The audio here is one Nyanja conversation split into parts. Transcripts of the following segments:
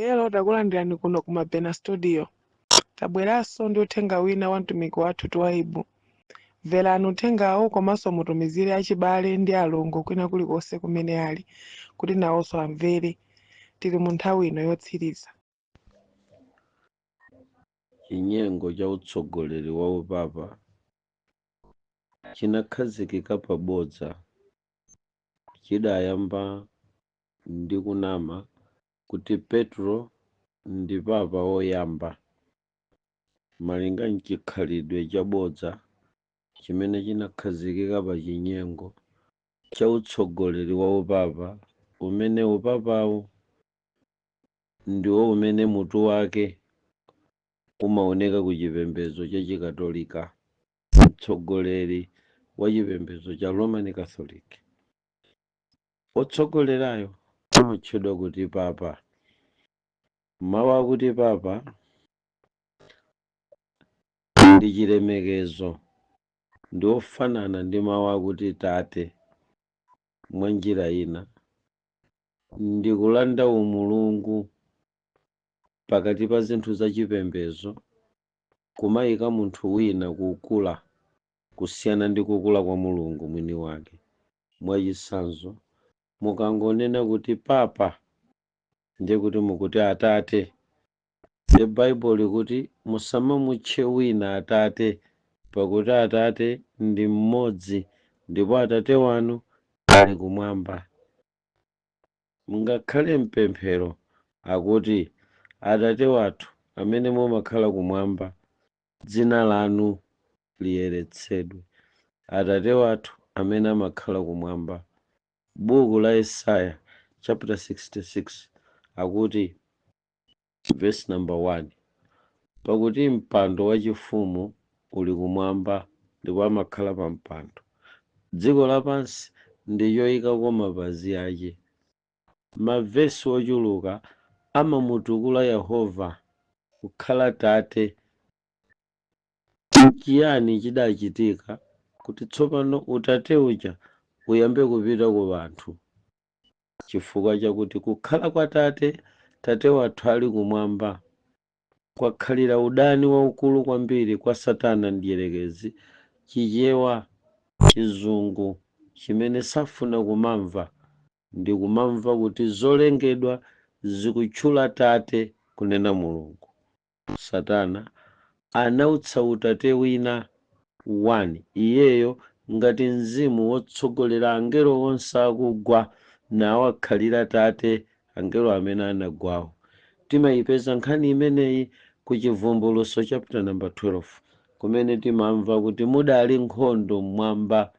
Hello, takulandirani kuno ku Mabena Studio. Tabweranso ndi uthenga wina wa mtumiki wathu Twaibu. Mverani uthengawo komanso mutumizire achibale ndi alongo kwina kulikonse kumene ali kuti nawonso amvere. Tili mu nthawi ino yotsiriza. Chinyengo cha utsogoleri wa upapa chinakhazikika pabodza. Chidayamba ndi kunama kuti Petro ndi papa woyamba, malinga nchikhalidwe chabodza chimene chinakhazikika pa chinyengo cha utsogoleri wa upapa, umene upapawu ndiwo umene mutu wake umaoneka ku chipembedzo cha Chikatolika, mtsogoleri wa chipembedzo cha Roman Catholic. Otsogolerayo amatchedwa kuti papa. Mawu akuti papa ndi chilemekezo, ndi ofanana ndi mawu akuti tate. Mwa njira ina, ndi kulanda umulungu pakati pa zinthu zachipembedzo, kumayika munthu wina kukula kusiyana ndi kukula kwa Mulungu mwini wake. Mwachitsanzo, mukangonena kuti papa, ndiye kuti mukuti atate. The Bible likuti musamamutche wina atate, pakuti Atate ndi mmodzi, ndipo Atate wanu ali kumwamba. Ngakhale mpemphero akuti, "Atate wathu amene mumakhala kumwamba, dzina lanu liyeretsedwe." Atate wathu amene amakhala kumwamba. Buku la Yesaya chapter 66 akuti, verse number 1, "Pakuti mpando wachifumu uli kumwamba, ndipo amakhala pa mpando, dziko lapansi ndi choyikako mapazi ake." Mavesi ochuluka amamutukula Yehova kukhala Tate. Nchiyani chidachitika kuti tsopano utate uja uyambe kupita ku anthu? Chifukwa chakuti kukhala kwa tate, Tate wathu ali kumwamba, kwakhalira udani waukulu kwambiri kwa Satana Mdierekezi. Chichewa, Chizungu chimene safuna kumamva ndi kumamva kuti zolengedwa zikutchula Tate, kunena Mulungu. Satana anautsa utate wina 1, iyeyo ngati mzimu wotsogolera angelo onse akugwa, nawakhalira tate angelo amene anagwawo. Timayipeza nkhani imeneyi ku Chivumbulutso chapter number 12, kumene timamva kuti mudali nkhondo mmwamba,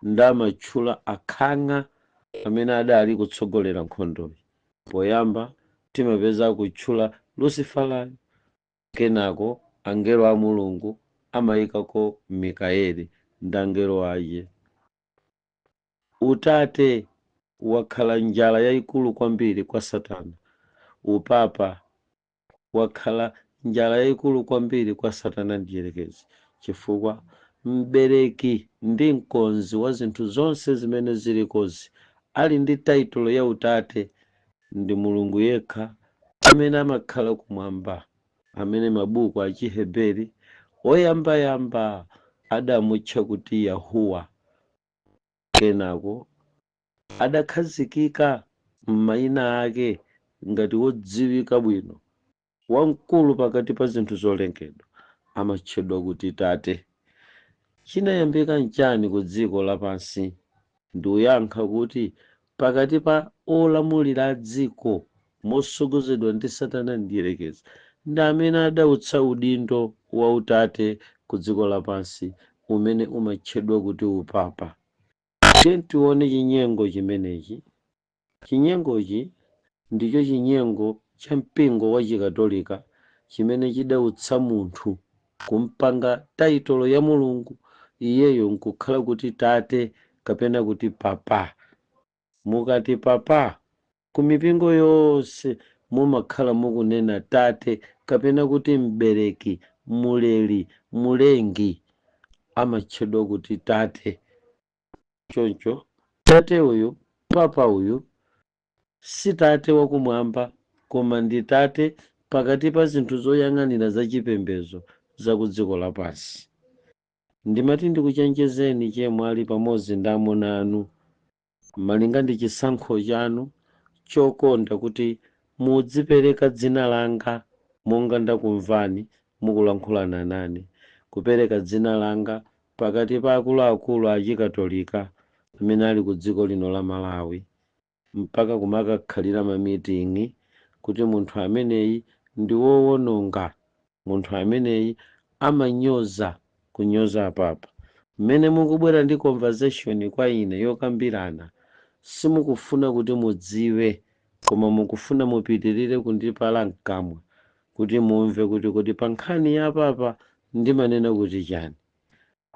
ndamatchula akhang'a amene adali kutsogolera nkhondoyi. Poyamba timapeza kutchula Luciferayo, kenako angelo a Mulungu amayikako Mikaeli ndi angelo ake. Utate wakhala njala yayikulu kwambiri kwa Satana. Upapa wakhala njala yayikulu kwambiri kwa Satana Mdierekezi, chifukwa mbereki ndi mkonzi wa zinthu zonse zimene zilikozi ali ndi title ya utate ndi Mulungu yekha amene amakhala kumwamba, amene mabuku a Chiheberi oyambayamba adamutcha kuti Yahuwa, kenako adakhazikika m'mayina ake ngati wodziwika bwino, wamkulu pakati pa zinthu zolengedwa, amatchedwa kuti Tate. Chinayambika nchani ku dziko lapansi? Ndikuyankha kuti pakati pa olamulira a dziko mosogozedwa ndi Satana Mdierekezi ndi amene adautsa udindo wa utate ku dziko lapansi umene umatchedwa kuti upapa. Tiye tione chinyengo chimenechi. Chinyengochi ndicho chinyengo cha mpingo wa Chikatolika chimene chidautsa munthu kumpanga title ya Mulungu, iyeyo nkukhala kuti tate kapena kuti papa. Mukati papa, ku mipingo yonse mumakhala mukunena tate kapena kuti mbereki, muleri, mulengi, amatchedwa kuti tate. Choncho tate uyu, papa uyu, si tate wakumwamba, koma ndi tate wa dziko. koma ndi tate pakati pa zinthu zoyang'anira zachipembedzo za ku dziko lapansi. Ndimati ndikuchenjezeni chemwali pamodzi ndi amuna anu, malinga ndi chisankho chanu chokonda kuti mudzipereka dzina langa monga ndakumvani mukulankhulana nane, kupereka dzina langa pakati pa akuluakulu achikatolika amene ali ku dziko lino la Malawi, mpaka kumakakhalira mamitingi kuti munthu ameneyi ndi wowononga, munthu ameneyi amanyoza, kunyoza apapa. Mmene mukubwera ndi conversation kwa ine yokambirana, simukufuna kuti mudziwe, koma mukufuna mupitirire kundipala mkamwa kuti mumve kuti pa nkhani ya papa ndimanena kuti chani.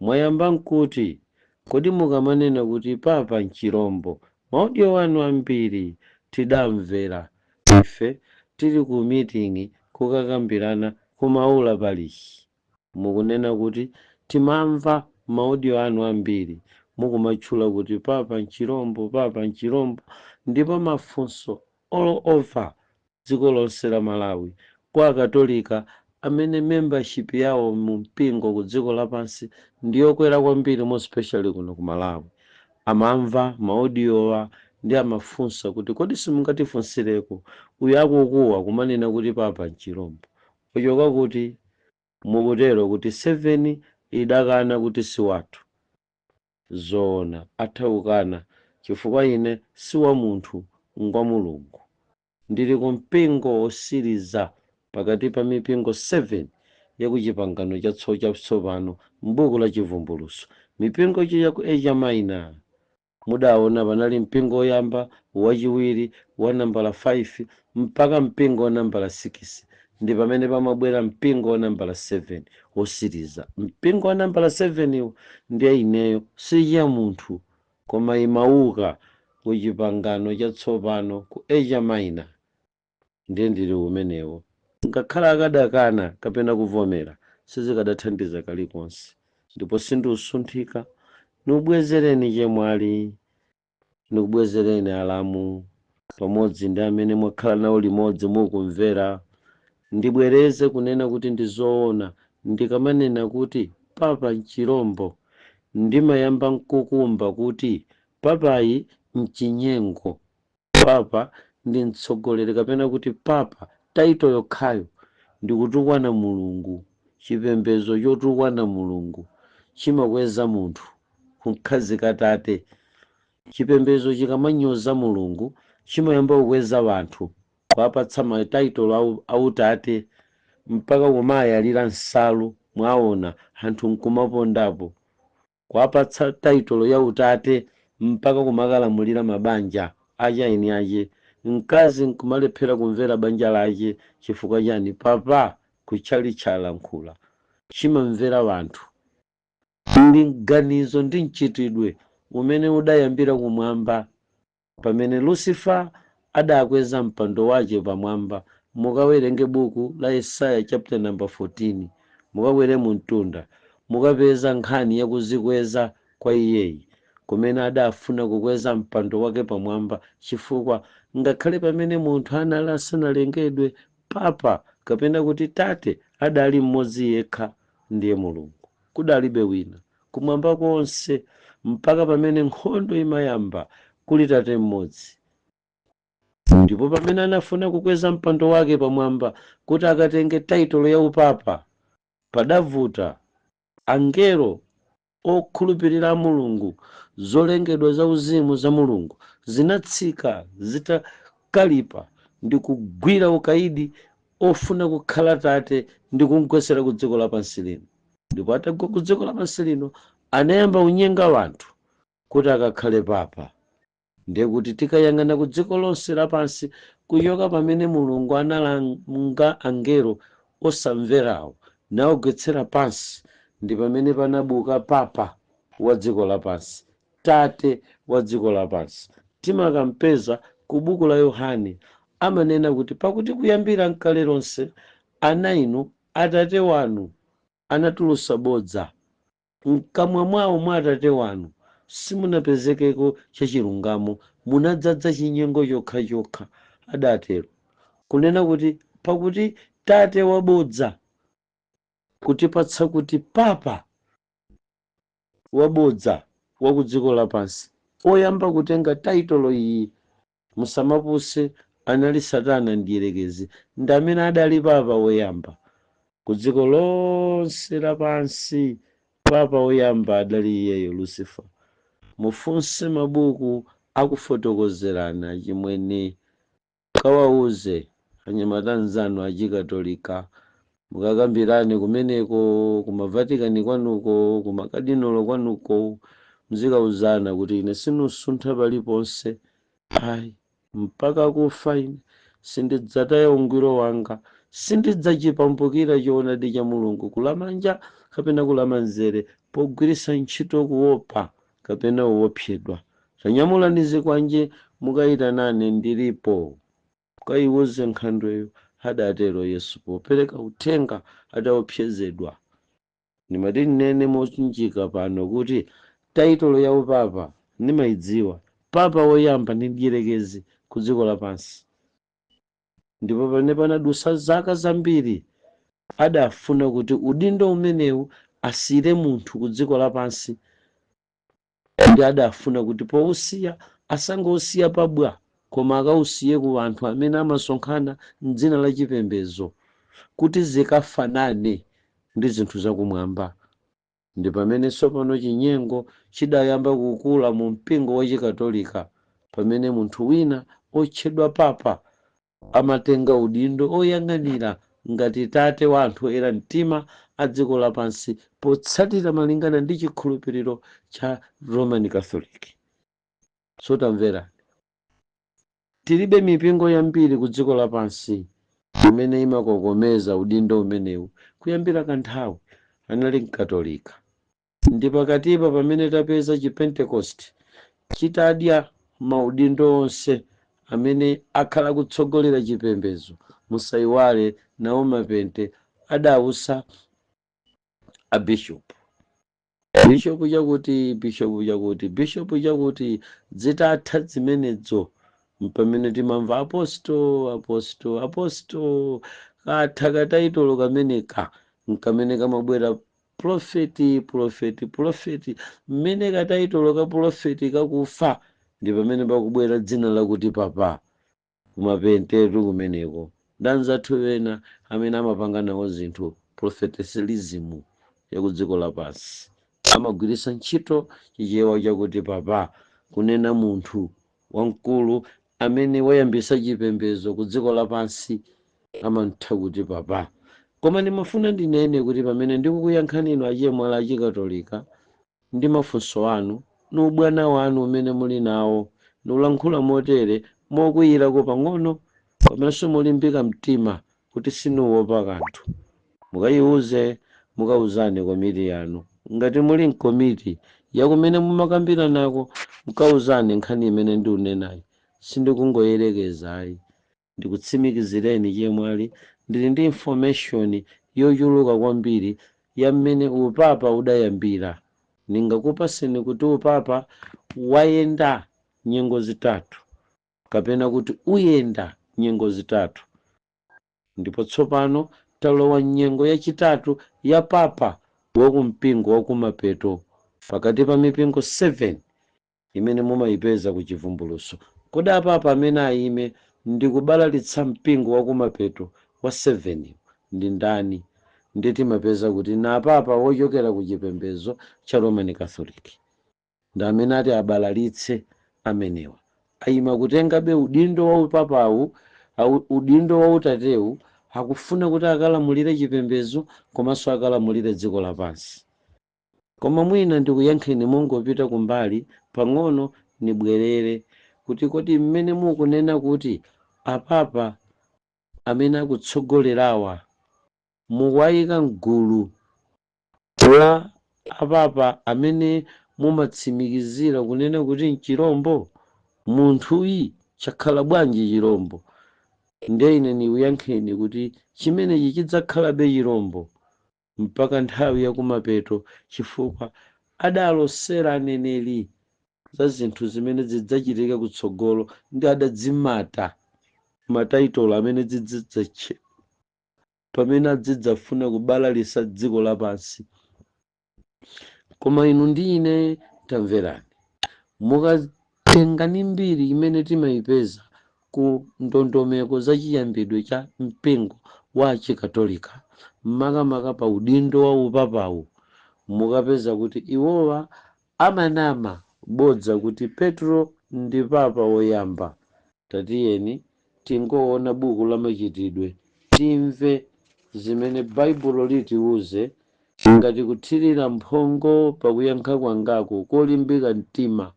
Mwayamba nkuti, kodi mukamanena kuti papa nchirombo, ma audio wanu ambiri tidamvera ife tili ku meeting kukakambirana kumaula parish. Mukunena kuti timamva ma audio anu ambiri mukumatchula kuti papa nchirombo, papa nchirombo, ndipo mafunso all over dziko lonse la Malawi kwa Akatolika amene membership yawo mu mpingo ku dziko lapansi ndiyokwera kwambiri, mo especially kuno ku Malawi, amamva ma audiowa ndi amafunsa kuti, kodi simungatifunsireko uyu akukuwa kumanena kuti papa nchirombo kuchoka kuti? Mukutero kuti 7 idakana kuti si wathu. Zoona, atha kukana chifukwa ine si wa munthu, ngwa Mulungu. Ndili ku mpingo wosiriza pakati pa mipingo 7 ya ku Chipangano Chatsopano m'buku la Chivumbulutso, mipingo ya ku Asia Minor. Mudaona panali mpingo woyamba, wachiwiri, wa nambala 5 mpaka mpingo wa nambala 6, ndi pamene pamabwera mpingo wa nambala 7 wosiriza. Mpingo wa nambala 7 iwo ndiye ineyo. Siya munthu, koma imauka ku Chipangano Chatsopano ku Asia Minor, ndiye ndili umenewo. Ngakhale akadakana kapena kuvomera, sizikadathandiza kalikonse, ndipo sindiusunthika. Nikubwezereni chemwali, nikubwezereni alamu pamodzi ndi amene mwakhala nawo limodzi mukumvera. Ndibwereze kunena kuti ndizoona, ndikamanena kuti papa nchirombo, ndimayamba nkukumba kuti papayi mchinyengo. Papa ndi mtsogoleri, kapena kuti papa title yokhayo ndikutukwana Mulungu. Chipembedzo chotukwana Mulungu chimakweza munthu kunkhazika tate. Chipembedzo chikamanyoza Mulungu chimayamba kukweza wanthu, kuwapatsa ma title autate, mpaka kumayalira nsalu, mwaona anthu nkumapondapo, kuwapatsa title ya utate, mpaka kumakalamulira mabanja achaini ache. Mkazi nkumalephera kumvera banja lache. Chifukwa chani? Papa kutchalitchalankhula chimamvera wanthu. Ndi mganizo ndi mchitidwe umene udayambira kumwamba pamene Lucifer adakweza mpando wace pamwamba. Mukawerenge buku la Yesaya chapter number 14, mukakwere mumtunda, mukapeza nkhani yakuzikweza kwa iyeyi kumene adafuna kukweza mpando wake pamwamba, chifukwa ngakhale pamene munthu anali asanalengedwe, papa kapena kuti tate adali mmodzi yekha, ndiye Mulungu. Kudalibe wina kumwamba konse mpaka pamene nkhondo imayamba, kuli tate mmodzi. Ndipo pamene anafuna kukweza mpando wake pamwamba kuti akatenge title ya upapa, padavuta. Angelo okhulupirira Mulungu, zolengedwa za uzimu za Mulungu, zinatsika zitakalipa ndi kugwira ukaidi ofuna kukhala tate ndi kumugwetsera ku dziko lapansi lino. Ndipo atagwa ku dziko lapansi lino, anayamba unyenga wanthu kuti akakhale papa. Ndiye kuti tikayang'ana ku dziko lonse lapansi, kuchoka pamene Mulungu analanga angelo osamverawo nawagwetsera pansi, ndi pamene panabuka papa wa dziko lapansi, tate wa dziko lapansi. Timakampeza ku buku la Yohane, amanena kuti, pakuti kuyambira mkale lonse, ana inu, atate wanu anatulusa bodza, mkamwa mwawo mwa atate wanu simunapezekeko chachilungamo, munadzadza chinyengo chokhachokha, adatero. Kunena kuti pakuti tate wabodza kutipatsa kuti papa wabodza wa ku dziko lapansi oyamba kutenga title iyi, musamapuse, anali Satana Mdierekezi, ndi amene adali papa woyamba ku dziko lonse lapansi. Papa woyamba adali iyeyo, Lucifer. Mufunse mabuku akufotokozerana. Chimwene, kawauze anyamata anzanu achikatolika, mukakambirane kumeneko kumavatikani kwanuko, kumakadinolo kwanuko, muzikauzana kuti ine sinusuntha paliponse ayi mpaka kufa. Ine sindidzataya ungwiro wanga, sindidzachipambukira choonadi cha Mulungu kulamanja kapena kulamanzere pogwiritsa ntchito kuopa kapena kuopsedwa. Tanyamulani zikwanje mukayitanane, ndilipo. Mukayiwuze nkhandweyo, adatero Yesu popereka uthenga ataopsezedwa. Ndimati nnene mochinjika pano kuti title ya upapa ndimayidziwa. Papa woyamba ndi Mdierekezi ku dziko lapansi, ndipo pamene panadusa zaka zambiri adafuna kuti udindo umenewu asiyire munthu ku dziko lapansi, ndi adafuna kuti powusiya asangosiya pabwa, koma akausiye ku anthu amene amasonkhana mdzina la chipembedzo kuti zikafanane ndi zinthu zakumwamba. Ndi pamene tsopano chinyengo chidayamba kukula mu mpingo wa Chikatolika, pamene munthu wina otchedwa papa amatenga udindo oyang'anira ngati tate wa anthu oyera mtima a dziko lapansi potsatira malingana ndi chikhulupiriro cha Roman Catholic. So tamverani, tilibe mipingo yambiri ku dziko lapansi imene imakokomeza udindo umenewu. Kuyambira kanthawi anali Mkatolika, ndi pakatipa pamene tapeza Chipentecost chitadya maudindo onse amene akhala kutsogolera chipembedzo. Musayiwale nawo mapente adausa abishopu, bishopu chakuti, bishopu chakuti, bishopu chakuti. Zitatha zimenezo mpamene timamva apostle, apostle, apostle. Katha ka title kameneka, nkamene kamabwera prophet, prophet, prophet. Mmene ka title ka prophet kakufa, ndi pamene pakubwera dzina lakuti papa kumapentetu kumeneko, ndi anzathu ena amene amapanga nawo zinthu propheticism ya ku dziko lapansi, amagwiritsa ntchito Chichewa chakuti papa kunena munthu wamkulu amene wayambisa chipembedzo ku dziko lapansi, amantha kuti papa. Koma ndimafuna ndinene kuti pamene ndikukuyankhani inu achemwali achikatolika ndi mafunso anu ni ubwana wanu umene muli nawo, niulankhula motere mokwiyirako pang'ono komanso molimbika mtima kuti sinuwopa kanthu. Mukayiuze, mukauzane komiti yanu. Ngati muli mkomiti yakumene mumakambiranako, mukauzane nkhani imene ndiunenayi. Sindikungoyerekeza ayi, ndikutsimikizireni chemwali, ndili ndi information yochuluka kwambiri ya mmene upapa udayambira. Ndingakupaseni kuti upapa wayenda nyengo zitatu, kapena kuti uyenda nyengo zitatu, ndipo tsopano talowa nyengo yachitatu ya papa wakumpingo wakumapeto pakati pa mipingo 7 imene mumayipeza ku Chivumbulutso. Kodi apapa amene ayime ndi kubalalitsa mpingo wakumapeto wa 7 ndi ndani? Ndi timapeza kuti na apapa wochokera ku chipembedzo cha Roman Catholic ndi amene ati abalalitse amenewa. Ayima kutengabe udindo wa upapawu, udindo wa utatewu, akufuna kuti akalamulire chipembedzo komanso akalamulire dziko lapansi. Koma mwina ndikuyankheni mongopita kumbali pang'ono, nibwerere kuti kodi mmene mukunena kuti apapa amene akutsogolerawa mukuwayika mgulu la apapa amene mumatsimikizira kunena kuti nchirombo, munthuyi chakhala bwanji chirombo? Ndiye ine ndikuyankheni kuti chimenechi chidzakhalabe chirombo mpaka nthawi yakumapeto, chifukwa adalosera aneneri za zinthu zimene zidzachitika kutsogolo ndi adadzimata. Mataitolo amene zidzitche pamene adzidzafuna kubalalisa dziko lapansi. Koma inu ndi ine, tamverani, mukatengani mbiri imene timayipeza ku ndondomeko za chiyambidwe cha mpingo wa Chikatolika, makamaka pa udindo wa upapawu, mukapeza kuti iwowa amanama bodza kuti Petro ndi papa woyamba. Tatiyeni tingoona buku la Machitidwe, timve zimene Baibulo litiuze ngati kuthirira mphongo pakuyankha kwangaku kolimbika mtima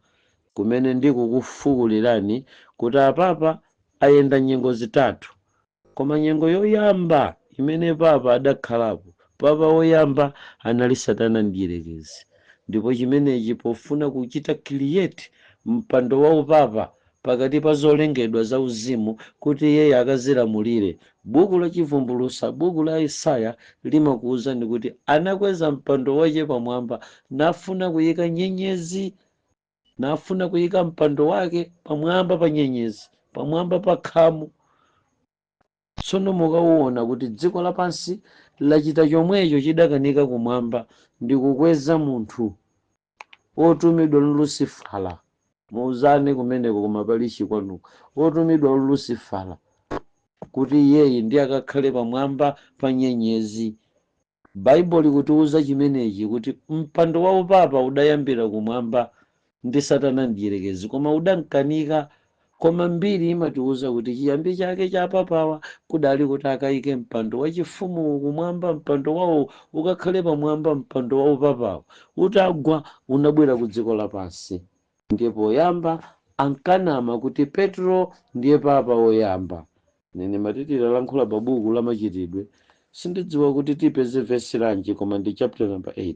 kumene ndikukufukulirani kuti apapa ayenda nyengo zitatu. Koma nyengo yoyamba imene papa adakhalapo, papa woyamba anali Satana Mdierekezi. Ndipo chimenechi pofuna kuchita create mpando wa upapa pakati pa zolengedwa za uzimu kuti iyeyo akazilamulire. Buku la Chivumbulutso, buku la Isaya limakuwuzani kuti anakweza mpando wace pamwamba, nafuna kuyika nyenyezi, nafuna kuyika mpando wake pamwamba pa nyenyezi, pamwamba pa khamu. Tsono mukauona kuti dziko lapansi lachita chomwecho chidakanika kumwamba ndi kukweza munthu otumidwa ndi Lusifala. Muuzane kumeneko kumapalishi kwanuko, otumidwa ndi Lusifala, kuti iyeyi ndi akakhale pamwamba pa nyenyezi. Baibulo likutiuza chimenechi kuti mpando wa upapa udayambira kumwamba ndi Satana Mdierekezi, koma udankanika. Koma mbiri imatiuza kuti chiyambi chake cha papawa kudali kuti akayike mpando wachifumu kumwamba, mpando wawo ukakhale pamwamba. Mpando wa upapawo utagwa, unabwera ku dziko lapansi. Ndiye poyamba ankanama kuti Petro ndiye papa woyamba. Nene matitira lankhula pa buku la Machitidwe, sindidziwa kuti tipeze vesi lanji, koma ndi chapter number 8,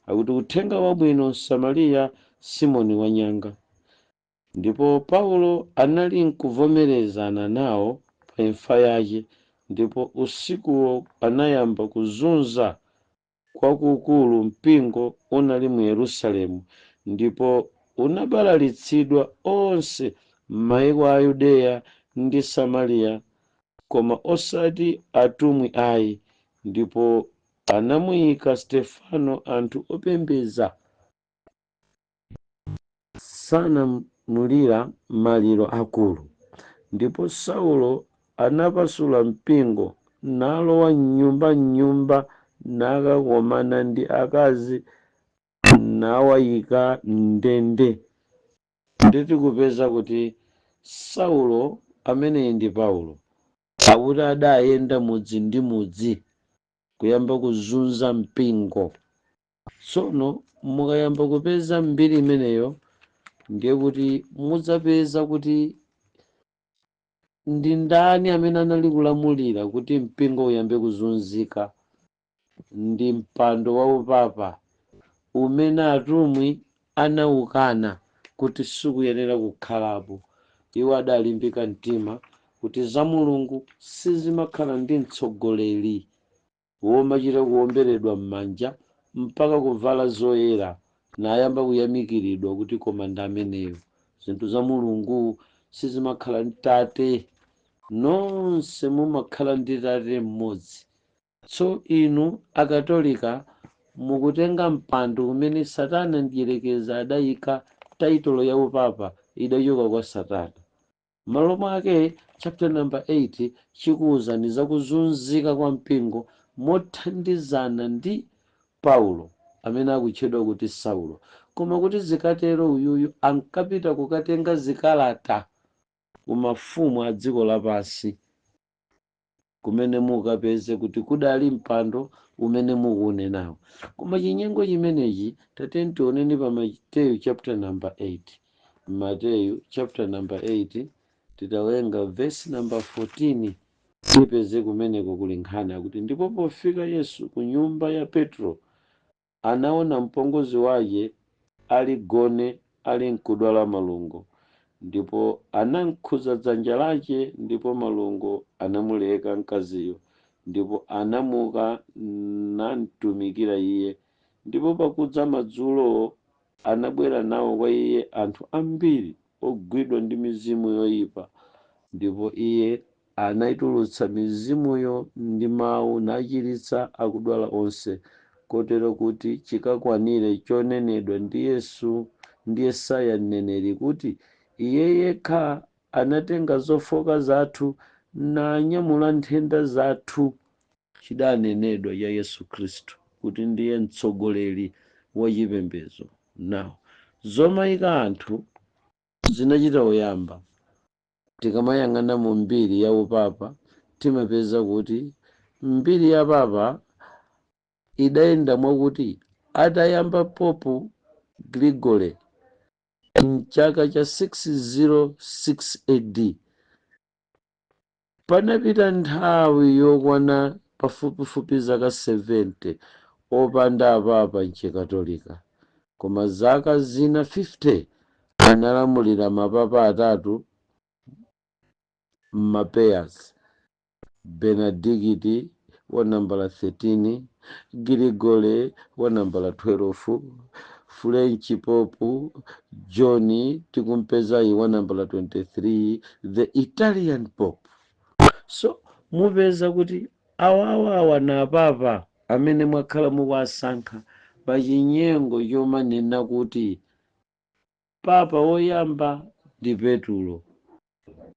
akuti uthenga wabwino, Samariya, Simoni wanyanga. Ndipo Paulo anali nkuvomerezana nawo pa imfa yake, ndipo usikuwo anayamba kuzunza kwakukulu mpingo unali mu Yerusalemu, ndipo unabalalitsidwa onse m'mayiko a Yudeya ndi Samariya, koma osati atumwi ayi. Ndipo anamuyika Stefano, anthu opembedza sanamulira maliro akulu. Ndipo Saulo anapasula mpingo, nalowa nyumba nyumba, nakakomana ndi akazi, nawayika ndende. Nditikupeza kuti Saulo ameneyi ndi Paulo akuti adayenda mudzi ndi mudzi kuyamba kuzunza mpingo. Tsono mukayamba kupeza mbiri imeneyo, ndiye kuti mudzapeza kuti ndi ndani amene anali kulamulira kuti mpingo uyambe kuzunzika. Ndi mpando wa upapa umene atumwi anawukana kuti sikuyenera kukhalapo. Iwo adalimbika mtima kuti za Mulungu sizimakhala ndi mtsogoleri womachita kuwomberedwa m'manja mpaka kuvala zoyera nayamba kuyamikiridwa kuti koma ndi ameneyo. Zinthu za Mulungu sizimakhala ndi tate, nonse mumakhala ndi tate mmodzi. So inu Akatolika mukutenga mpando umene Satana Mdierekezi adayika. Taitolo ya upapa idachoka kwa Satana. Malo mwake chapter number 8 chikuwuzani zakuzunzika kwa mpingo mothandizana ndi Paulo amene akutchedwa kuti Saulo. Koma kuti zikatero, uyuyu ankapita kukatenga zikalata ku mafumu a dziko lapansi, kumene mukapeze kuti kudali mpando umene mukuunenawo. Koma chinyengo chimenechi, tatiyeni tioneni pa Mateyu chapter number 8. Mateyu chapter number 8, titawerenga verse number 14, tipeze kumeneko kuli nkhani akuti, "Ndipo pofika Yesu ku nyumba ya Petro, anaona mpongozi wake ali gone, ali nkudwala malungo. Ndipo anamkhuza dzanja lake, ndipo malungo anamuleka mkaziyo, ndipo anamuka namtumikira iye. Ndipo pakudza madzulo anabwera nawo kwa iye anthu ambiri ogwidwa ndi mizimu yoyipa, ndipo iye Anaitulutsa mizimuyo ndi mawu, nachiritsa akudwala onse, kotero kuti chikakwanire chonenedwa ndi Yesu ndi Yesaya mneneri, kuti, Iye yekha anatenga zofoka zathu, nanyamula nthenda zathu. Chidanenedwa cha Yesu Khristu kuti ndiye mtsogoleri wa chipembedzo. Now, zomayika anthu zinachita oyamba. Tikamayang'ana mu mbiri ya upapa, timapeza kuti mbiri ya papa idayenda mwakuti atayamba Pope Gregory mchaka cha 606 AD, panapita nthawi yokwana pafupifupi zaka 70 opanda apapa mchikatolika, koma zaka zina 50 analamulira mapapa atatu m'mapairs: Benedict wa nambala 13, Gregory wa nambala 12, French Pope John tikumpezayi wa nambala 23, the Italian Pope. So mupeza kuti awawawa na apapa amene mwakhala mukuwasankha pachinyengo chomanena kuti papa woyamba ndi Petulo.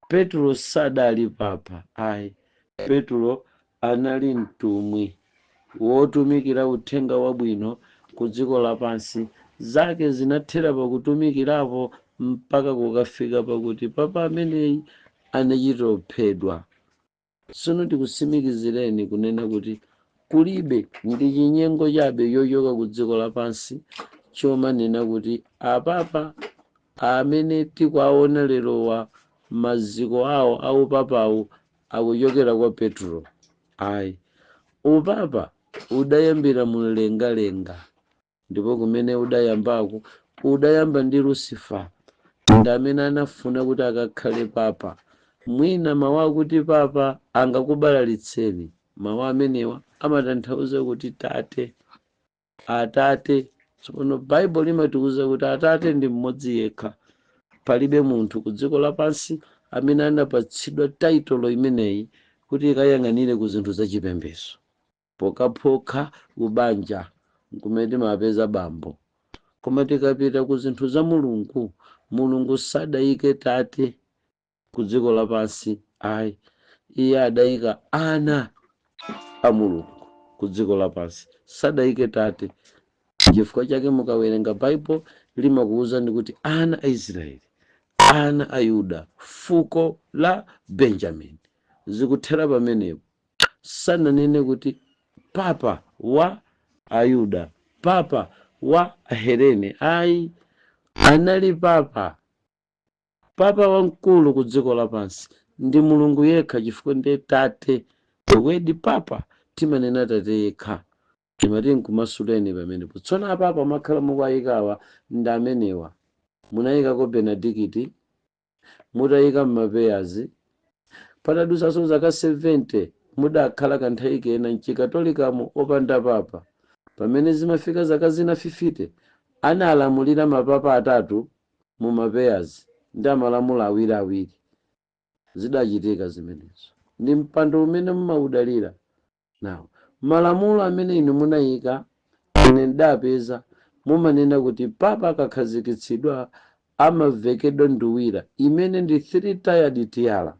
Petulo sadali papa ayi. Petulo anali mtumwi wotumikira uthenga wabwino ku dziko lapansi. Zake zinathera pakutumikirapo mpaka kukafika pakuti papa ameneyi anachita kuphedwa. Tsono ndikutsimikizireni kunena kuti kulibe, ndi chinyengo chabe chochoka ku dziko lapansi chomanena kuti apapa amene tikuwaona lerowa, maziko awo aupapawu akuchokera kwa Petro. Ayi, upapa udayambira mumlengalenga, ndipo kumene udayambako udayamba ndi Lucifer, ndi amene anafuna kuti akakhale papa. Mwina mawu akuti papa angakubalalitseni. Mawu amenewa amatanthauza kuti tate, atate. Tsopano Baibulo limatiuza kuti Atate ndi mmodzi yekha. Palibe munthu ku dziko lapansi amene anapatsidwa title imeneyi kuti ikayang'anire ku zinthu zachipembedzo, pokhapokha kubanja kumene timapeza bambo. Koma tikapita ku zinthu za Mulungu, Mulungu sadayike tate ku dziko lapansi ayi. Iye adayika ana a Mulungu ku dziko lapansi, sadayike tate. Chifukwa chake mukawerenga Baibulo limakuwuzani kuti ana a Israeli, ana a Yuda, fuko la Benjamin, zikuthera pamenepo. Sananene kuti papa wa Ayuda, papa wa Ahelene ayi. Anali papa, papa wamkulu ku dziko lapansi ndi Mulungu yekha, chifukwa ndiye tate. Word papa timanena tate yekha. Timati nkumasuleni pamenepo. Tsono apapa makhala mukuayikawa ndi amenewa. Munayikako Benedikiti, mutayika mmapairs, patadusanso zaka 70 mudakhala kanthawi kena mchikatolikamo opanda papa. Pamene zimafika zaka zina 50, analamulira mapapa atatu mu mapairs, ndi amalamula awiriawiri. Zidachitika zimenezo ndi mpando umene mumaudalira nawo. Malamulo amene inu munayika, ine ndidapeza mumanena kuti papa akakhazikitsidwa amavekedwa nduwira imene ndi three tiered tiara.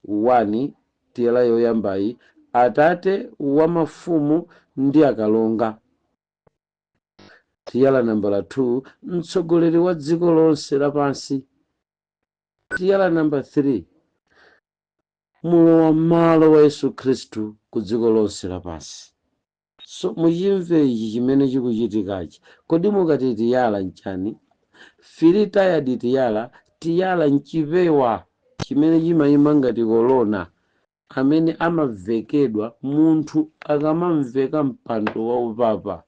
1, tiara yoyambayi, atate wa mafumu ndi akalonga. Tiara nambala 2, mtsogoleri wa dziko lonse lapansi. Tiara namba 3, mulowa m'malo wa Yesu Khristu ku dziko lonse lapansi. So muchimve ichi chimene chikuchitikachi. Kodi mukati tiara nchani? Three tiered tiara, tiara nchipewa chimene chimayima ngati korona amene amavekedwa munthu akamamveka mpando wa upapa.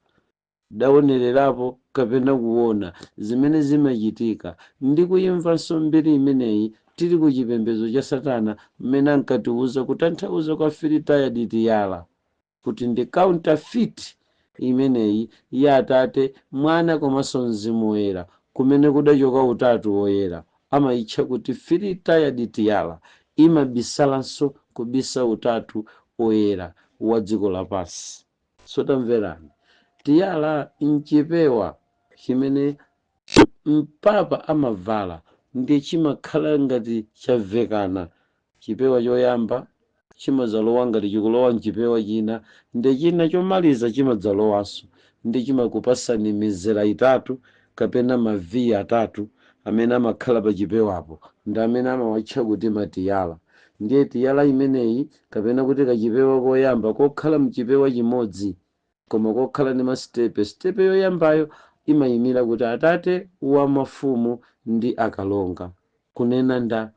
Daonererapo kapena kuona zimene zimachitika ndi kuyimvanso mbiri imeneyi tili ku chipembedzo cha satana, mmene ankatiuza kutanthauza kwa three tiered tiara kuti ndi counterfeit imeneyi ya Atate, Mwana komanso Mzimu Woyera, kumene kudachoka Utatu Woyera, amayitcha kuti three tiered tiara. Imabisalanso kubisa Utatu Oyera wa dziko lapansi. So tamverani, tiara nchipewa chimene mpapa amavala, ndiye chimakhala ngati chavekana. Chipewa choyamba chimadzalowa ngati chikulowa mchipewa china, ndi china chomaliza chimadzalowanso, ndi chimakupasani mizera itatu kapena ma V atatu amene amakhala pa chipewapo, ndi amene amawatcha kuti ma tiara. Ndiye tiara imeneyi, kapena kuti kachipewa koyamba kokhala mchipewa chimodzi koma kokhala ndi ma step, step yoyambayo imayimira kuti Atate wa mafumu ndi akalonga, kunena nda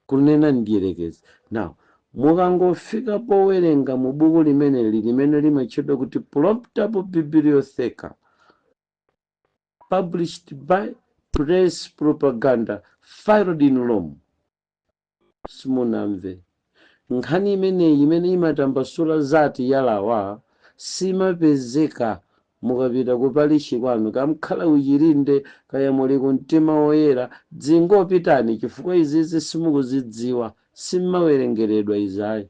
kunena Mdierekezi. Now, mukangofika powerenga mu buku limeneli limene limatchedwa kuti Promptable Bibliotheca, published by Press Propaganda Filed in Rome, simunamve nkhani imeneyi imene imatambasula za tiarawa. Simapezeka. Mukapita ku parish kwanu, kamkhala uchilinde, kaya muli ku Mtima Woyera, dzingopitani, chifukwa izizi simukuzidziwa, simmawerengeredwa izayi.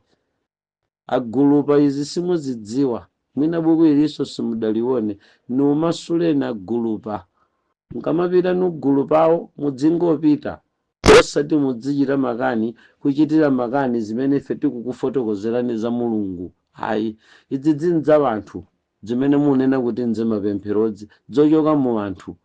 Agulupa, izi simuzidziwa. Mwina buku ilinso simudalione. Niumasuleni agulupa. Mukamapita nugulupawo, mudzingopita, osati mudzichita makani, kuchitira makani zimene ife tikukufotokozerani za Mulungu, ayi. Idzi dzinza anthu zimene munena kuti nzimapempherodzi, zochoka mu anthu,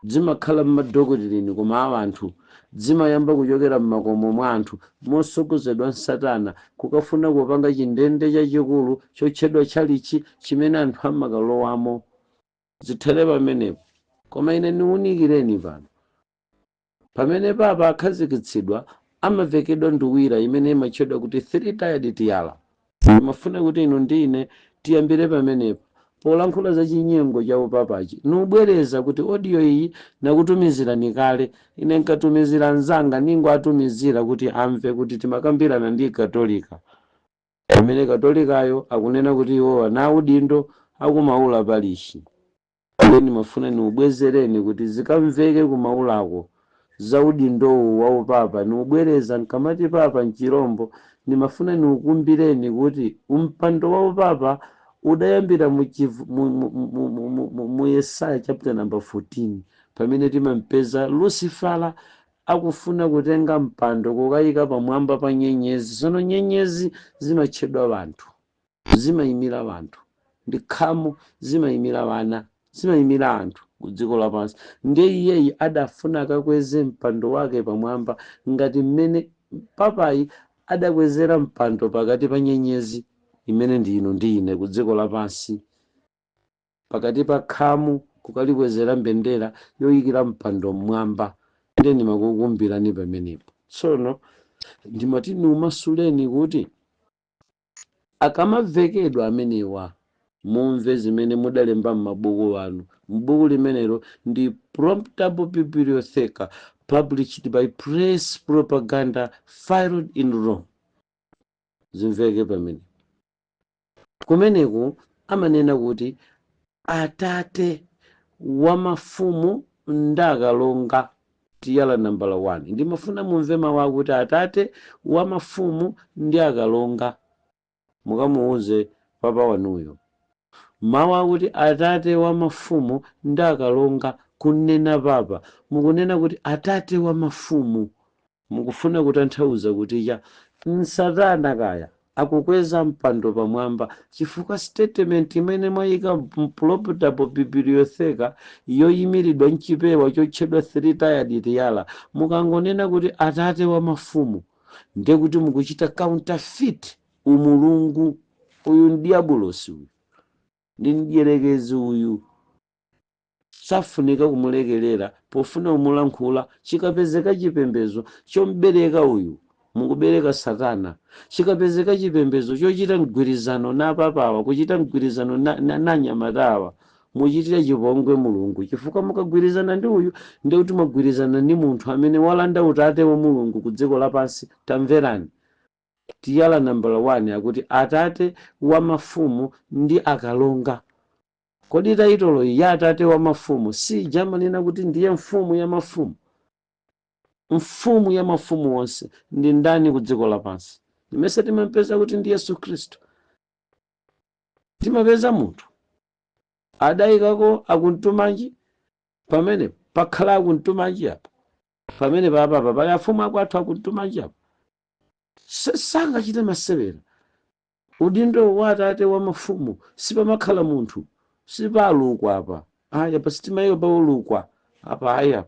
zimakhala mma doctrine, koma awa anthu zimayamba kuchokera mmakomo mwa anthu mosogozedwa nsatana, kukafuna kupanga chindende chachikulu chotchedwa tchalichi chimene anthu amakalowamo. Zithere pamenepo. Koma ine niwunikireni pano: pamene papa akhazikitsidwa, amavekedwa nduwira imene imatchedwa kuti three tiered tiara. Ndimafuna kuti inu ndi ine tiyambire pamenepo polankhula za chinyengo cha upapachi. Nubwereza kuti audio iyi nakutumizirani kale. Ine nkatumizira anzanga, ningo atumizira kuti amve kuti timakambirana ndi Katolika, pamene Katolikayo akunena kuti iwowa na udindo akumaula parish. Ine ndimafuna niubwezereni kuti zikamveke kumaulako za udindowu wa upapa. Niubwereza, nkamati papa mchirombo, ndimafuna niukumbireni kuti umpando wa upapa udayambira mu Yesaya chapter number 14, pamene timampeza Lucifera akufuna kutenga mpando kukayika pamwamba pa nyenyezi. Sono nyenyezi zimatchedwa vanthu, zimayimira vanthu, ndi khamu, zimayimira vana, zimayimira anthu ku dziko lapansi. Ndiye iyeyi adafuna akakweze mpando wake pamwamba ngati mmene papayi adakwezera mpando pakati pa nyenyezi imene ndi inu ndi ine ku dziko lapansi, pakati pa khamu, kukalikwezera mbendera yoyikira mpando mmwamba. Ndiye ndimakukumbirani pamenepo. Tsono ndimati niumasuleni kuti akamavekedwa amenewa, mumve zimene mudalemba m'mabuku anu. M'buku limenelo ndi Promptable Bibliotheca, published by Press Propaganda Filed in Rome. Zimveke pamene kumeneku amanena kuti Atate wa mafumu ndakalonga, tiara nambala 1. Ndimafuna mumve mawu akuti Atate wa mafumu ndi akalonga. Mukamuuze papa wanuyo mawu akuti Atate wa mafumu ndi akalonga. Kunena papa, mukunena kuti Atate wa mafumu, mukufuna kutanthauza kuti cha msatana kaya akukweza mpando pamwamba, chifukwa statement imene mwayika m'Promptable Bibliotheca yoyimiridwa mchipewa chotchedwa three tiered tiara, mukangonena kuti Atate wa mafumu, ndiye kuti mukuchita counterfeit umulungu. Uyu ndiabulosi, uyu ndi mdierekezi, uyu safunika kumulekelera pofuna kumulankhula. Chikapezeka chipembedzo chombereka uyu, mukubereka satana. Chikapezeka chipembedzo chochita mgwirizano na papawa, kuchita mgwirizano na nyamatawa, muchitira chipongwe Mulungu, chifukwa mukagwirizana ndi uyu, ndiye kuti mwagwirizana ndi munthu amene walanda utate wa Mulungu ku dziko lapansi. Tamverani, tiara nambala 1 akuti Atate wa mafumu ndi akalonga. Kodi title iyi ya Atate wa mafumu si jamanena kuti ndiye mfumu ya mafumu? Mfumu ya mafumu onse ndi ndani ku dziko lapansi? Imene timampeza kuti ndi Yesu Khristu. Timapeza munthu adayikako akuntumanji pamene pakhala akuntumanji apa, pamene papapa pali afumu akwathu akuntumanji apa. Sangachite masewera. Udindo wa atate wa mafumu sipamakhala munthu, sipalukwa apa, aya pa sitimayo paulukwa apa, aya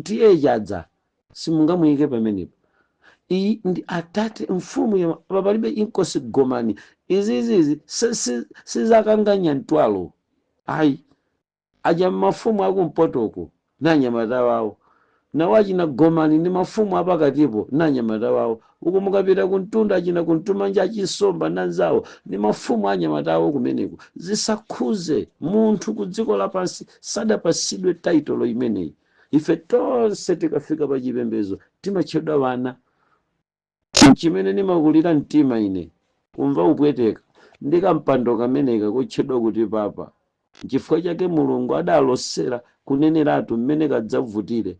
tiye chadza simungamuyike pamenepo. Iyi ndi atate mfumu ya apa, palibe Inkosi Gomani. Izizizi sizakanganya mtwalo ayi. Aja mafumu akumpotoko nanyamata wawo, nawo achina Gomani ndi mafumu apakatipo nanyamata wawo. Uku mukapita kuntunda, achina kuntumanja, achisomba nanzawo ndi mafumu anyamata awo kumeneko. Zisakhuze munthu ku dziko lapansi, sadapasidwe taitolo imeneyi. Ife tonse tikafika pa chipembedzo timatchedwa wana. Chimene ndimakulira mtima ine kumva upweteka ndi kampando kameneka kotchedwa kuti papa. Chifukwa chake Mulungu adalosera kuneneratu mmene kadzavutire.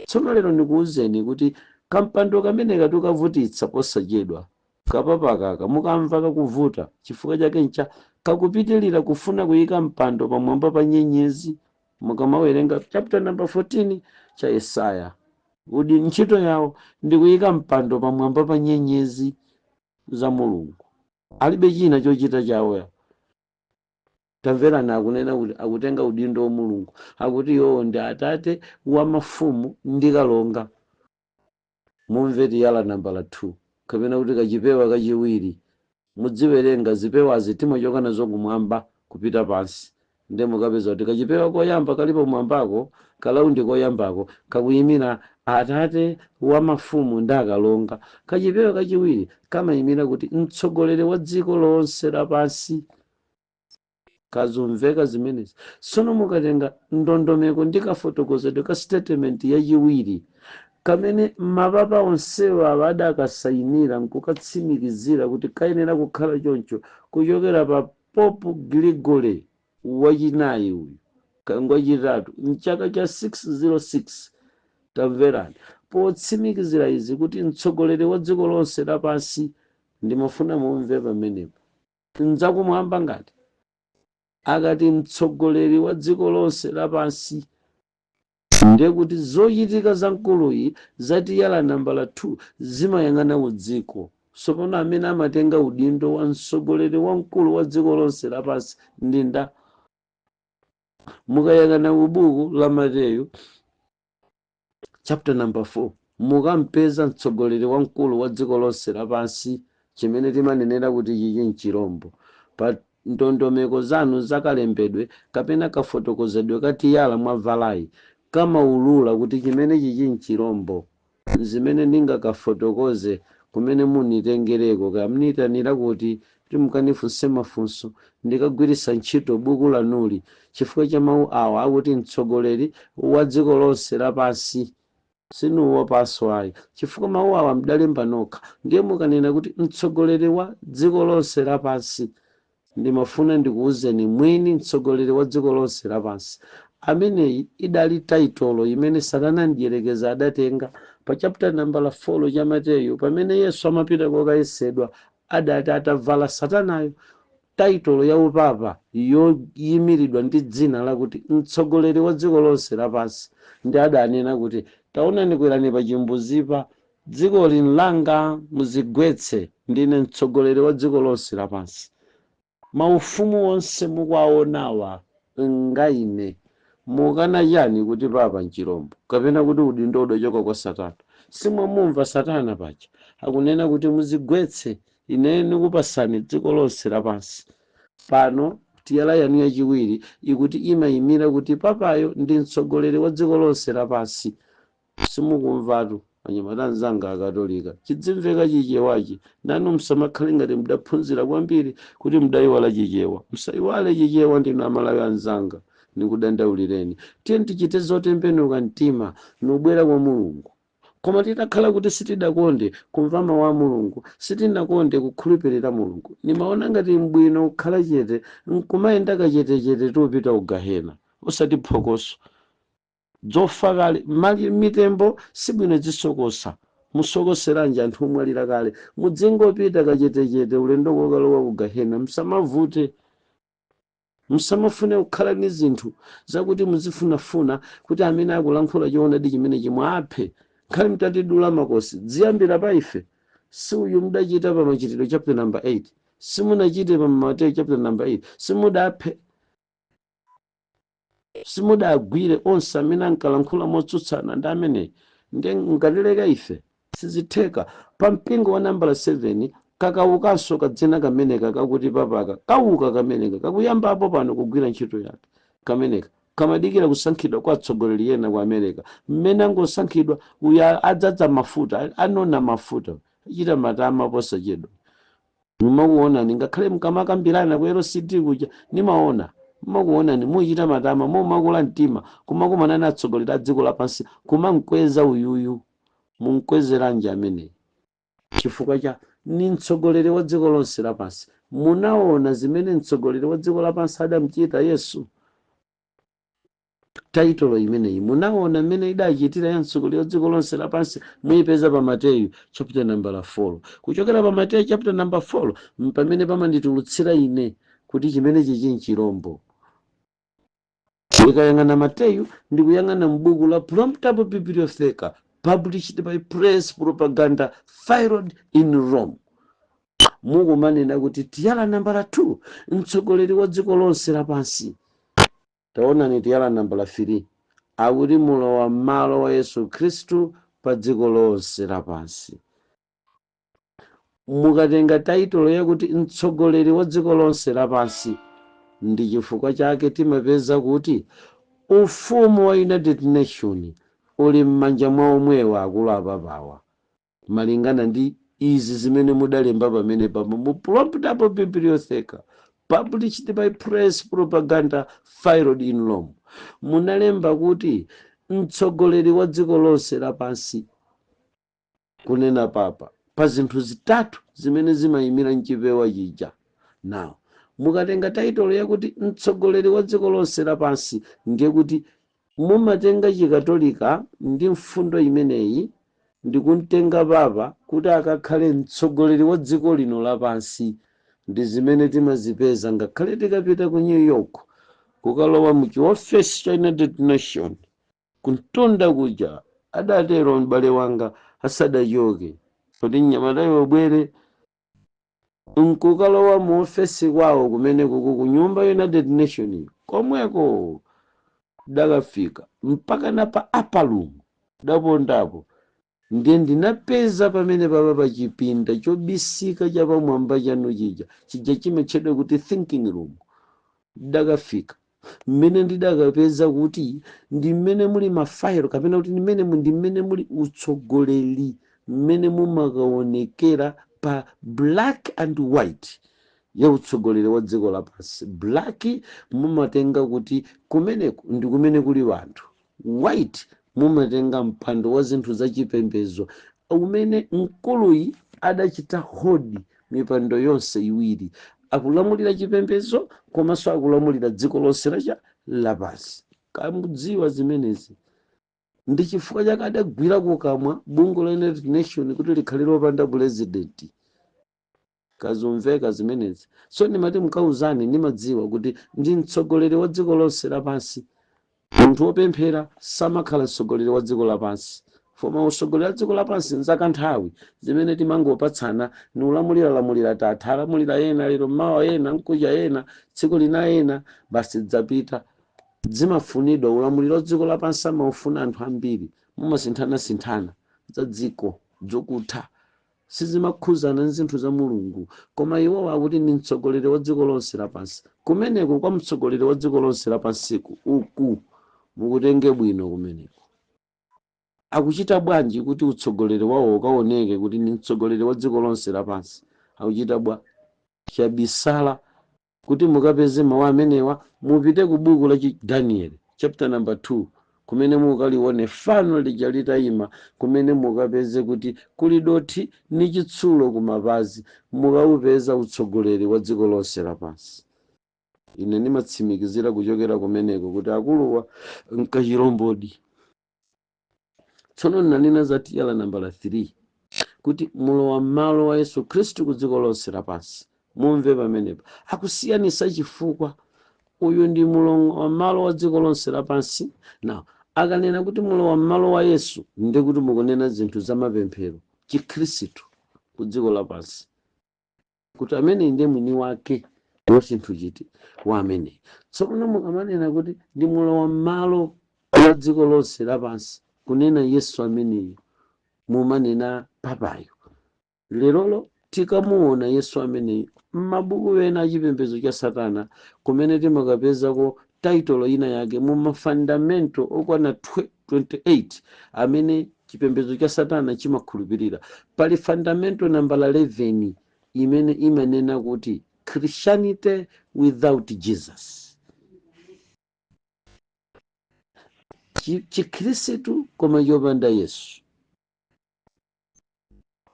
Tsono lero ndikuwuzeni kuti kampando kameneka tukavutitsa posachedwa. Kapapakaka mukamva kakuvuta, chifukwa chake ncha kakupitilira kufuna kuyika mpando pamwamba pa nyenyezi. Mukamawerenga chapter number 14 cha Yesaya, kuti ntchito yawo ndi kuyika mpando pamwamba pa nyenyezi za Mulungu, alibe china chochita chawo. Tamverani, akunena kuti akutenga udindo wa Mulungu, akuti iwowo ndi atate wa mafumu ndi kalonga. Mumve tiyala nambala 2 kapena kuti kachipewa kachiwiri. Mudziwerenga zipewazi, timachoka nazo kumwamba kupita pansi. Nde mukapeza kuti kachipewa koyamba kalipo mwambako, kalaundi koyambako kakuyimira atate wa mafumu ndi akalonga. Kachipewa kachiwiri kamayimira kuti mtsogoleri wa dziko lonse lapansi. Kazumveka zimenezi? Tsono mukatenga ndondomeko ndi kafotokozedwe ka statement yachiwiri kamene mapapa onsewa awa adakasayinira nkukatsimikizira kuti kayenera kukhala choncho, kuchokera pa Pope Gregory wachinayi uyu kangwachitatu mchaka cha 606. Tamverani, potsimikizira izi kuti mtsogoleri wa dziko lonse lapansi, ndimafuna mumve pamenepo, nzakumwamba ngati akati mtsogoleri wa dziko lonse lapansi, ndiye kuti zochitika za mkuluyi zatiyala nambala 2 zimayang'ana ku dziko. Tsopano amene amatenga udindo wa mtsogoleri wamkulu wa dziko lonse lapansi ndi nda? Mukayang'ana ku buku la Mateyu chapter number 4, mukampeza mtsogoleri wamkulu wa dziko lonse lapansi, chimene timanenera kuti chichi nchirombo pa ndondomeko zanu zakalembedwe kapena kafotokozedwe katiyala mwavalayi, kamaulula kuti chimene chichi nchirombo. Zimene ndingakafotokoze kumene munitengereko, kamnitanira kuti timukanifunse mafunso, ndikagwiritsa ntchito buku lanuli chifukwa cha mawu awa akuti mtsogoleri wa dziko lonse lapansi. Sinuwo paso ayi, chifukwa mawu awa mdalemba nokha. Ndiye mukanena kuti mtsogoleri wa dziko lonse lapansi, ndimafuna ndikuwuzeni mwini mtsogoleri wa dziko lonse lapansi ameneyi idali taitolo imene Satana mdierekeza adatenga pa chapter nambala 4 cha Mateyu, pamene Yesu amapita kokayesedwa. Adati atavala Satanayo taitolo ya upapa yoyimiridwa ndi dzina lakuti mtsogoleri wa dziko lonse lapansi, ndi adanena kuti, "Taonani, kwerani pa chimbuzipa, dziko langa muzigwetse, ndine mtsogoleri wa dziko lonse lapansi. Maufumu onse mukuwaonawa ngaine." Mukana chani kuti papa nchirombo kapena kuti udindo udachoka kwa Satana? Simwamumva Satana paja akunena kuti, "Muzigwetse, ine ndikupasani dziko lonse lapansi"? Pano tiyala yanu yachiwiri ikuti imayimira kuti papayo ndi mtsogoleri wa dziko lonse lapansi. Simukumvatu, anyamata anzanga Akatolika. Chidzimveka Chichewachi nanu, msamakhale ngati mudaphunzira kwambiri kuti mudayiwala Chichewa. Msayiwale Chichewa, ndinu Amalawi anzanga. Ndikudandaulireni, tiye tichite zotembenuka mtima nubwera kwa Mulungu. Koma titakhala kuti sitidakonde kumva mawu a Mulungu, sitinakonde kukhulupirira Mulungu, nimaona ngati mbwino kukhala chete nkumayenda kachetechete, tiupita ku gahena, osati phokoso. Dzofa kale mali mitembo sibwino zisokosa. Musokoseranji anthu omwalira kale? Mudzingopita kachetechete ulendo kokalowa ku gahena. Msamavute, msamafune kukhala ndi zinthu zakuti muzifunafuna kuti amene akulankhula choonadi chimene chimwaphe. Nkhale mtatidula makosi, dziyambira pa ife. Si uyu mudachita pa Machitidwe chapter number 8? Simunachite pa Mateyu chapter number 8? Simudaphe, simudagwire onse amene ankalankhula motsutsana ndi ameneyi? Ndiye ngatileka ife, sizitheka. Pa mpingo wa nambala 7 kakaukanso kadzina kameneka kakuti papaka kauka kameneka kakuyambapo pano kugwira ntchito yake. Kameneka kamadikira kusankhidwa kwa atsogoleri ena ku America. Mmene angosankhidwa uyu, adzadza mafuta, anona mafuta, achita matama posachedwa. Nimakuonani ngakhale mkamakambirana ku LCD kuja, nimaona mmakuonani muchita matama, mumakula mtima kumakumana na atsogoleri a dziko lapansi, kumamkweza uyuyu. Munkwezeranji ameneyi? Chifukwa cha ni mtsogoleri wa dziko lonse lapansi. Munaona zimene mtsogoleri wa dziko lapansi adamchita Yesu. Title imeneyi munaona mmene idachitira ya mtsogoleri wa dziko lonse lapansi, muyipeza pa Mateyu chapter number 4. Kuchokera pa Mateyu chapter number 4 pamene pamanditulutsira ine kuti chimene chichi nchirombo. Ndikayang'ana Mateyu, ndikuyang'ana m'buku la Promptable Bibliotheca, published by Press Propaganda Filed in Rome, mukumanena kuti tiyala nambala 2, mtsogoleri wa dziko lonse lapansi. Taonani tiyala nambala 3, akuti mulowa m'malo wa Yesu Khristu pa dziko lonse lapansi. Mukatenga title yakuti mtsogoleri wa dziko lonse lapansi, ndi chifukwa chake timapeza kuti ufumu wa United Nation uli m'manja mwa omwewa akulu apapawa, malingana ndi izi zimene mudalemba pamene pamo mu Promptable Bibliotheca, published by Press Propaganda Filed in Rome. Munalemba kuti mtsogoleri wa dziko lonse lapansi, kunena papa pa zinthu zitatu zimene zimayimira mchipewa chija. Now mukatenga title yakuti mtsogoleri wa dziko lonse lapansi, ndiye kuti mumatenga Chikatolika ndi mfundo imeneyi ndikumtenga papa kuti akakhale mtsogoleri wa dziko lino lapansi. Ndi zimene timazipeza ngakhale tikapita ku New York, kukalowa mu chiofesi cha United Nation kuntunda kuja. Adatero m'bale wanga asadachoke kuti mnyamatayo ubwere nkukalowa mu ofesi kwawo kumene kuku ku nyumba United Nation komweko. Dakafika mpaka na pa upper room, dapondapo. Ndiye ndinapeza pamene papa pa chipinda chobisika chapamwamba chanu chija, chija chimatchedwa kuti thinking room. Dakafika mmene ndidakapeza kuti ndi mmene muli mafailo, kapena kuti ndi mmene muli utsogoleri, mmene mumakaonekera pa black and white ya utsogoleri wa dziko lapansi. Black mumatenga kuti kumeneku ndi kumene kuli wanthu, white mumatenga mpando wa zinthu zachipembedzo umene mkuluyi adachita hold mipando yonse iwiri, akulamulira chipembedzo komanso akulamulira dziko lonse lacha lapansi. Kamudziwa zimenezi, ndi chifukwa chake adagwira kukamwa bungwe la United Nation kuti likhale lopanda purezidenti. Kazumveka zimenezi. So ndimati mkauzani, ndimadziwa kuti ndi mtsogoleri wa dziko lonse lapansi. Munthu wopemphera samakhala mtsogoleri wa dziko lapansi. Foma utsogoleri wa dziko lapansi nzakanthawi zimene timangopatsana ni ulamulira lamulira, tatha alamulira ena lero, mawa ena, nkuja ena, tsiku lina ena, basi dzapita. Zimafunidwa ulamuliro wa dziko lapansi amaufuna anthu ambiri, mumasinthanasinthana za dziko zokutha, sizimakhuzana ndi zinthu za Mulungu. Koma iwowo akuti ndi mtsogoleri wa dziko lonse lapansi. Kumeneko kwa mtsogoleri wa dziko lonse lapansiku uku mukutenge bwino. Kumeneko akuchita bwanji kuti utsogoleri wawo ukaoneke kuti ndi mtsogoleri wa dziko lonse lapansi? Akuchita bwa chabisala. Kuti mukapeze mawu amenewa, mupite ku buku la Daniel chapter number 2, kumene mukalione fano lija litayima, kumene mukapeze kuti kuli dothi ni chitsulo kumapazi, mukaupeza utsogoleri wa dziko lonse lapansi. Ine ndimatsimikizira kuchokera kumeneko kuti akuluwa nkachirombodi. Tsono ndinanena za tiyala nambala 3 kuti mulowa m'malo wa Yesu Khristu ku dziko lonse lapansi. Mumve pamenepa akusiyanisa chifukwa uyu ndi mulowa m'malo wa dziko lonse lapansi. Now akanena kuti mulowa m'malo wa Yesu, ndi kuti mukunena zinthu za mapemphero, Chikhristu ku dziko lapansi, kuti amene ndiye mwini wake wa chinthu chiti wa amene. Tsopano mukamanena kuti ndi mulowa m'malo wa dziko lonse lapansi, kunena Yesu ameneyo, mumanena papayo. Lerolo tikamuona Yesu ameneyo m'mabuku ena achipembedzo cha Satana, kumene timakapezako title ina yake mu mafundamental okwana 28 amene chipembedzo cha Satana chimakhulupirira, pali fundamental nambala 11 imene imanena kuti Christianity without Jesus, Chikhristu koma chopanda Yesu.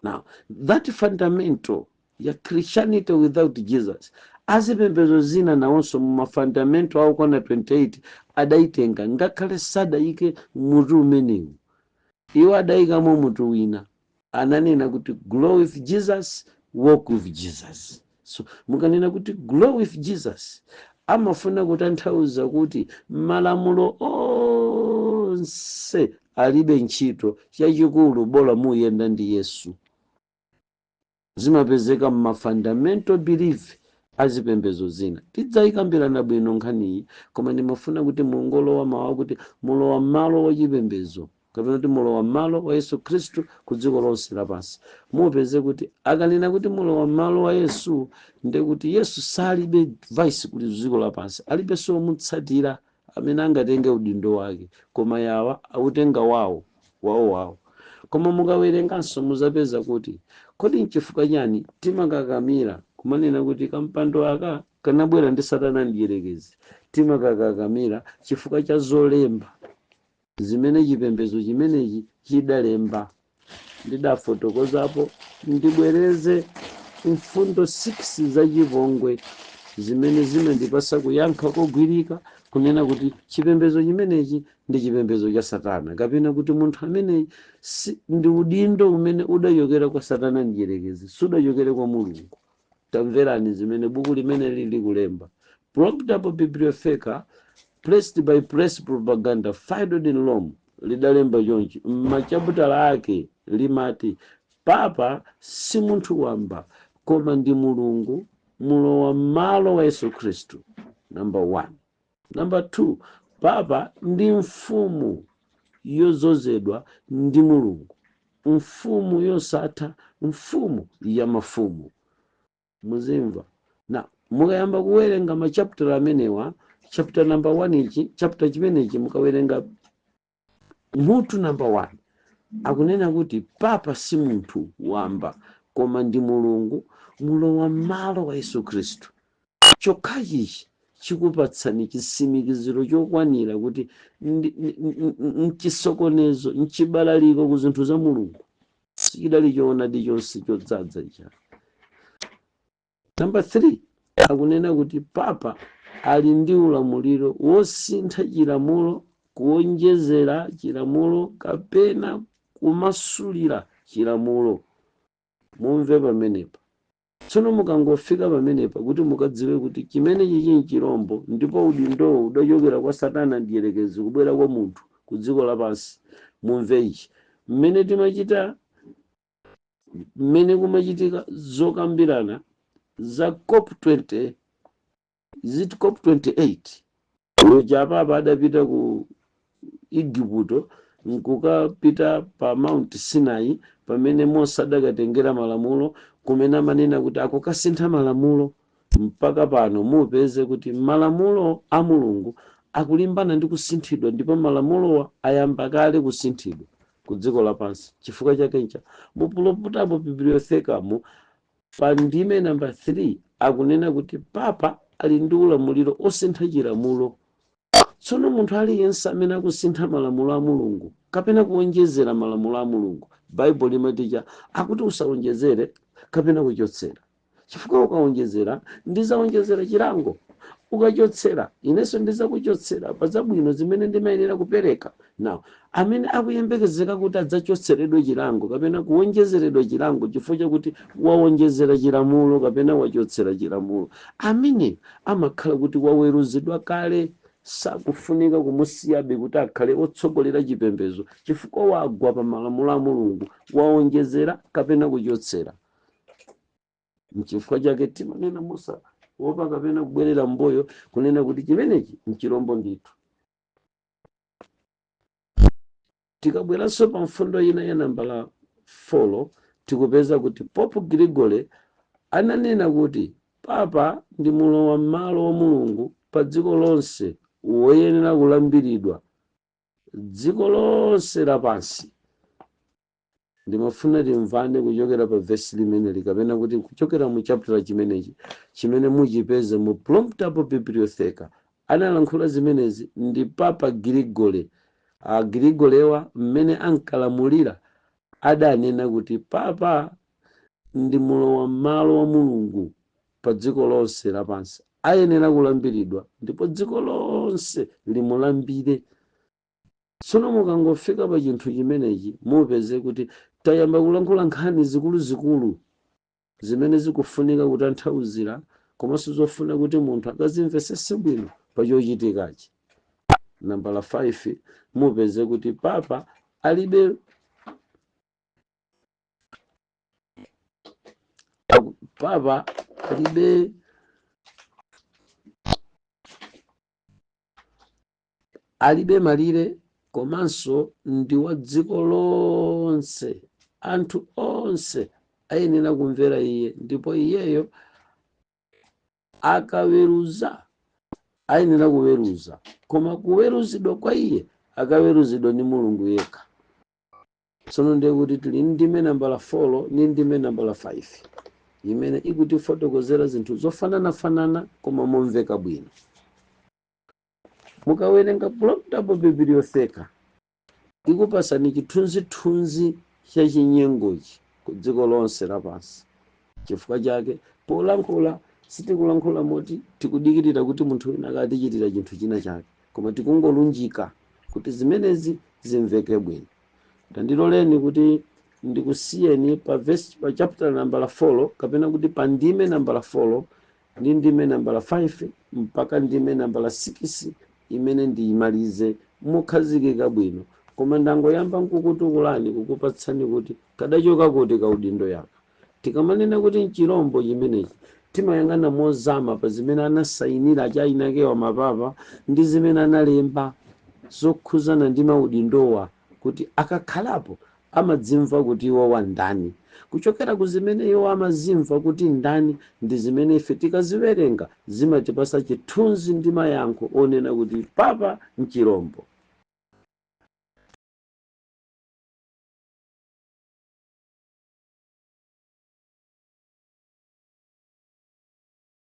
Now that fundamental ya Christianity without Jesus, azipembedzo zina nawonso mu mafundamental awo okwana 28 adayitenga, ngakhale sadayike mutu umenewu. Iwo adayikamo mutu wina, ananena kuti grow with Jesus, walk with Jesus. So mukanena kuti grow with Jesus, amafuna kutanthauza kuti malamulo onse alibe ntchito, chachikulu bola muyenda ndi Yesu. Zimapezeka mmafundamental belief azipembedzo zina. Tidzayikambirana bwino nkhaniyi, koma ndimafuna kuti mungolowa mawu kuti mulowa m'malo wa chipembedzo kapena kuti mulowa m'malo wa Yesu Khristu ku dziko lonse lapansi. Mupeze kuti akanena kuti mulowa m'malo wa Yesu, ndi kuti Yesu salibe vice ku dziko lapansi, alibenso omutsatira amene angatenge udindo wake, koma yawa autenga wawo wawo wawo. Koma mukawerenganso muzapeza kuti kodi nchifukwa chani timakakamira kumanena kuti kampando aka kanabwera ndi Satana mdierekezi? Timakakakamira chifukwa cha zolemba zimene chipembedzo chimenechi chidalemba. Ndidafotokozapo, ndibwereze mfundo 6 zachipongwe zimene zimandipasa kuyankha kogwirika kunena kuti chipembedzo chimenechi ndi chipembedzo cha Satana, kapena kuti munthu ameneyi ndi udindo umene udachokera kwa Satana mdierekezi, sudachokere kwa Mulungu. Tamverani zimene buku limene lili kulemba, Proptable Bibliotheca, pressed by Press Propaganda, filed in Rome, lidalemba chonchi m'machaputala ake, limati papa si munthu wamba koma ndi Mulungu, mulowa m'malo wa Yesu Khristu, number one. Number two, papa ndi mfumu yozozedwa ndi Mulungu, mfumu yosatha, mfumu ya mafumu. Muzimva na mukayamba kuwerenga machapter amenewa, chapter number 1 ichi, chapter chimenechi, mukawerenga mutu number 1, akunena kuti papa si munthu wamba koma ndi Mulungu, mulowa m'malo wa Yesu Khristu. Chokhachichi chikupatsani chisimikiziro chokwanira kuti mchisokonezo, mchibalaliko ku zinthu za Mulungu, sichidali choonadi chonse chodzaza icha. Number 3, akunena kuti papa ali ndi ulamuliro wosintha chilamulo, kuwonjezera chilamulo kapena kumasulira chilamulo. Mumve pamenepa. Tsono mukangofika pamenepa kuti mukadziwe kuti chimenechi chili chirombo, ndipo udindowo udachokera kwa Satana mdierekezi kubwera kwa munthu ku dziko lapansi. Mumve ichi, mmene timachita, mmene kumachitika zokambirana za COP 20, is it COP 28 uja, papa adapita ku Igupto nkukapita pa Mount Sinai pamene Mose adakatengera malamulo, kumene amanena kuti akukasintha malamulo. Mpaka pano mupeze kuti malamulo a Mulungu akulimbana ndi kusinthidwa, ndipo malamulowa ayamba kale kusinthidwa ku dziko lapansi. Chifukwa chake ncha mupuloputapo bibliothekamo pa ndime namba 3 akunena kuti papa ali ndi ulamuliro osintha chilamulo. Tsono munthu aliyense amene akusintha malamulo a Mulungu kapena kuonjezera malamulo a Mulungu, Baibulo limaticha akuti usawonjezere kapena kuchotsera, chifukwa ukaonjezera ndizaonjezera chilango, ukachotsera inenso ndizakuchotsera pa zabwino zimene ndimayenera kupereka. Now, amene akuyembekezeka kuti adzachotseredwe chilango kapena kuwonjezeredwa chilango chifukwa chakuti wawonjezera chilamulo kapena wachotsera chilamulo, amene amakhala kuti waweruzidwa kale, sakufunika kumusiyabe kuti akhale otsogolera chipembedzo chifukwa wagwa pa malamulo a Mulungu, wawonjezera kapena kuchotsera. Nchifukwa chake timanena mosaopa kapena kubwerera mbuyo kunena kuti chimenechi nchilombo ndithu. Tikabweranso pa mfundo ina ya nambala 4, tikupeza kuti Pope Gregory ananena kuti Papa ndi mulowa m'malo wa Mulungu pa dziko lonse woyenera kulambiridwa dziko lonse lapansi. Ndimafuna timvane kuchokera pa vesi limeneli kapena kuti kuchokera mu chaputala chimenechi chimene muchipeze mu Promptable Bibliotheca. Analankhula zimenezi ndi Papa Gregory. A Gregorywa mmene ankalamulira adanena kuti Papa ndi mulowa m'malo wa Mulungu pa dziko lonse lapansi, ayenera kulambiridwa ndipo dziko lonse limulambire. Tsono mukangofika pa chinthu chimenechi mupeze kuti tayamba kulankhula nkhani zikuluzikulu zimene zikufunika kutanthauzira komanso zofuna kuti munthu akazimvesese bwino pa chochitikachi. Nambala 5, mupeze kuti Papa alibe Papa alibe alibe malire komanso ndi wa dziko lonse. Anthu onse ayenera kumvera iye, ndipo iyeyo akaweruza ayenera kuweruza, koma kuweruzidwa kwa iye akaweruzidwa ndi Mulungu yekha. Tsono ndiye kuti tili ndi ndime nambala 4 ndi ndime nambala 5 imene ikutifotokozera zinthu zofananafanana koma momveka bwino. Mukawerenga Promptable Bibliotheca ikupasani chithunzithunzi cha chinyengochi ku dziko lonse lapansi. Chifukwa chake polankhula sitikulankhula moti tikudikirira kuti munthu wina akatichitira chinthu china chake, koma tikungolunjika kuti zimenezi zimveke bwino. Tandiloleni kuti ndikusiyeni pa verse, pa chapter nambala 4 kapena kuti pa ndime nambala 4 ndi ndime nambala 5 mpaka ndime nambala 6 imene ndiyimalize mokhazikika bwino, koma ndangoyamba nkukutukulani kukupatsani kuti kadachoka kuti kaudindo yaka. Tikamanena kuti nchilombo chimenechi timayang'ana mozama pa zimene anasayinira achayinakewa mapapa ndi zimene analemba zokhuzana ndi maudindowa kuti akakhalapo amadzimva kuti iwowa ndani. Kuchokera ku zimene iwo amazimva kuti ndani ndi zimene ife tikaziwerenga zimatipasa chithunzi ndi mayankho onena kuti papa nchilombo.